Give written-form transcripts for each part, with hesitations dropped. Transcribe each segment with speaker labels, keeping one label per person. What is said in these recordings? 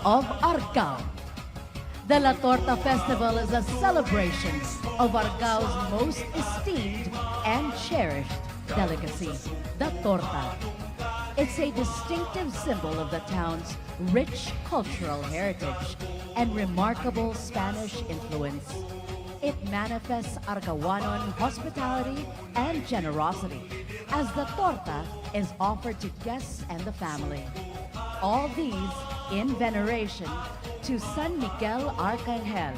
Speaker 1: of Argao. The La Torta Festival is a celebration of Argao's most esteemed and cherished delicacy, the torta. It's a distinctive symbol of the town's rich cultural heritage and remarkable Spanish influence. It manifests Argawanon hospitality and generosity as the torta is offered to guests and the family. All these in veneration to San Miguel Arcangel.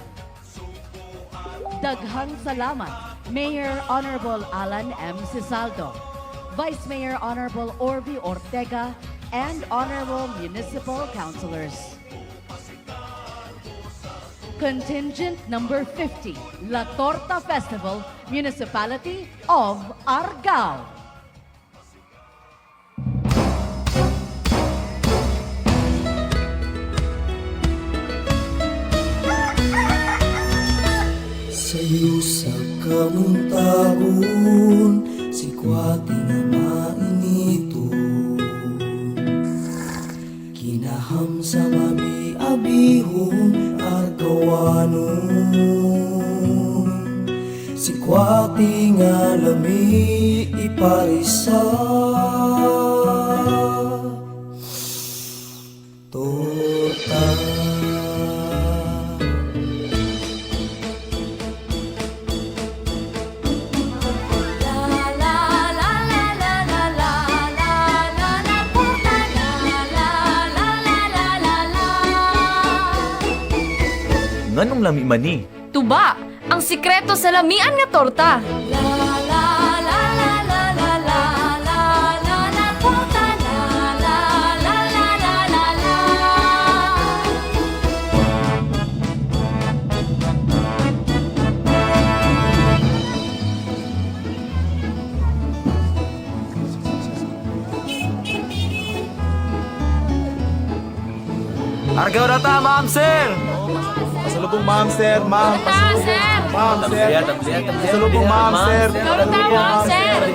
Speaker 1: Daghang salamat, Mayor Honorable Alan M. Cisaldo, Vice Mayor Honorable Orby Ortega, and Honorable Municipal Councilors. Contingent number 50, La Torta Festival, Municipality of Argao.
Speaker 2: Sayo sa kamuntagon, sikwati nga mainito. Kinaham sa mabi-abihong Argawanon. Sikwati nga lami iparisa torta.
Speaker 3: La la la la la la la la la la torta, la la la la la la la.
Speaker 4: Nganong lami man ni?
Speaker 5: Tuba, ang sikreto sa lamian nga torta.
Speaker 3: La la la la la la la la la la torta, la la la la la la la.
Speaker 4: Argao na ta, ma'am, sir!
Speaker 6: Pasalubong, ma'am, sir, ma'am.
Speaker 5: Torta, sir!
Speaker 6: Ma'am, sir.
Speaker 4: Tambliya, tambliya, tambliya.
Speaker 6: Pasalubong, ma'am, sir.
Speaker 5: Torta, ma'am, sir!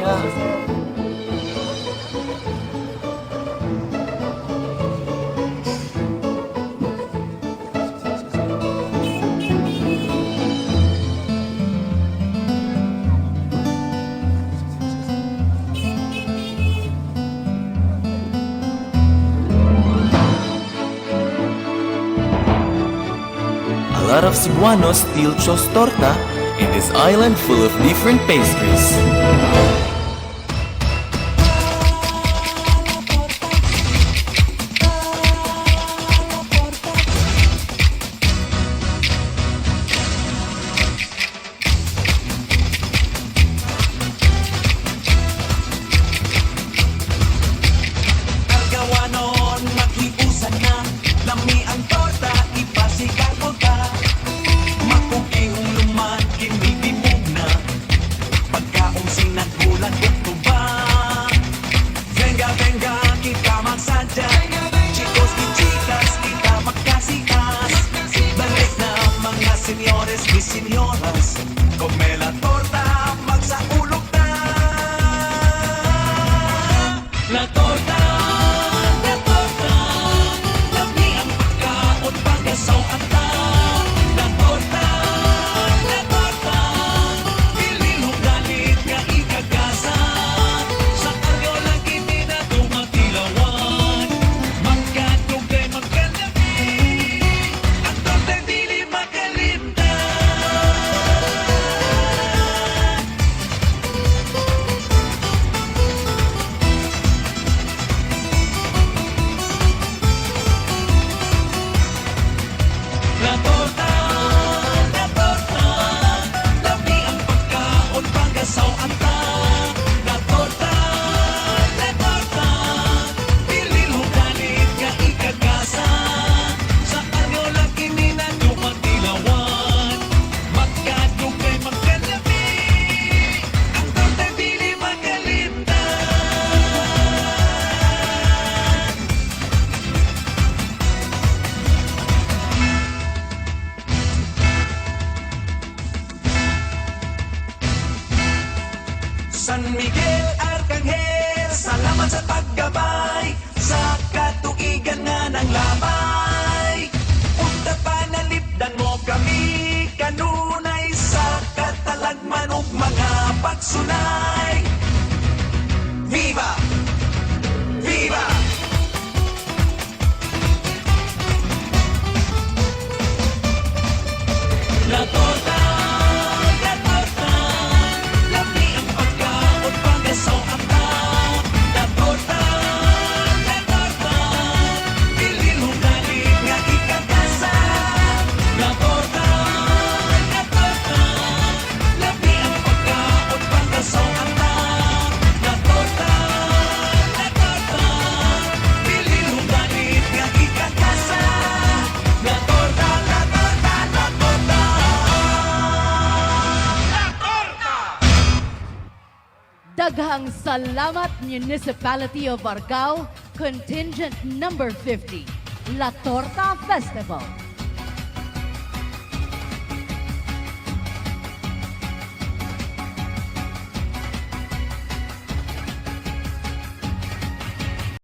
Speaker 4: A lot of Cebuanos still chose torta in this island full of different pastries.
Speaker 7: Argawanon, maghiusa na. Lami ang torta, ipasikat mo ta. Makukihong luman, kinibibog na. Pagkaong sinagulan, tuba. Venga, venga, kita magsadya. Chicos y chicas, kita magkasikas. Balik na mga senyores y senyoras. Come la torta, magsaulog ta. La torta, la torta, lami ang pagkaon pagasaw ang ta. La torta, la torta, pililong galit nga ikagasa. Sa Argao lang kini na tumatilawan, magkadugay magkalami, ang torta dili makalimtan. La torta, lami ang pagkaon, pagasaw ang ta. La torta, pililong galit nga ikagasa. Sa Argao lang kini na dumatilawan, magkadugay magkalami, ang torta dili makalimtan. San Miguel Arcangel, salamat sa paggabay sa katuigan nga ng labay.
Speaker 1: Daghang salamat, Municipality of Argao, Contingent Number 50, La Torta Festival.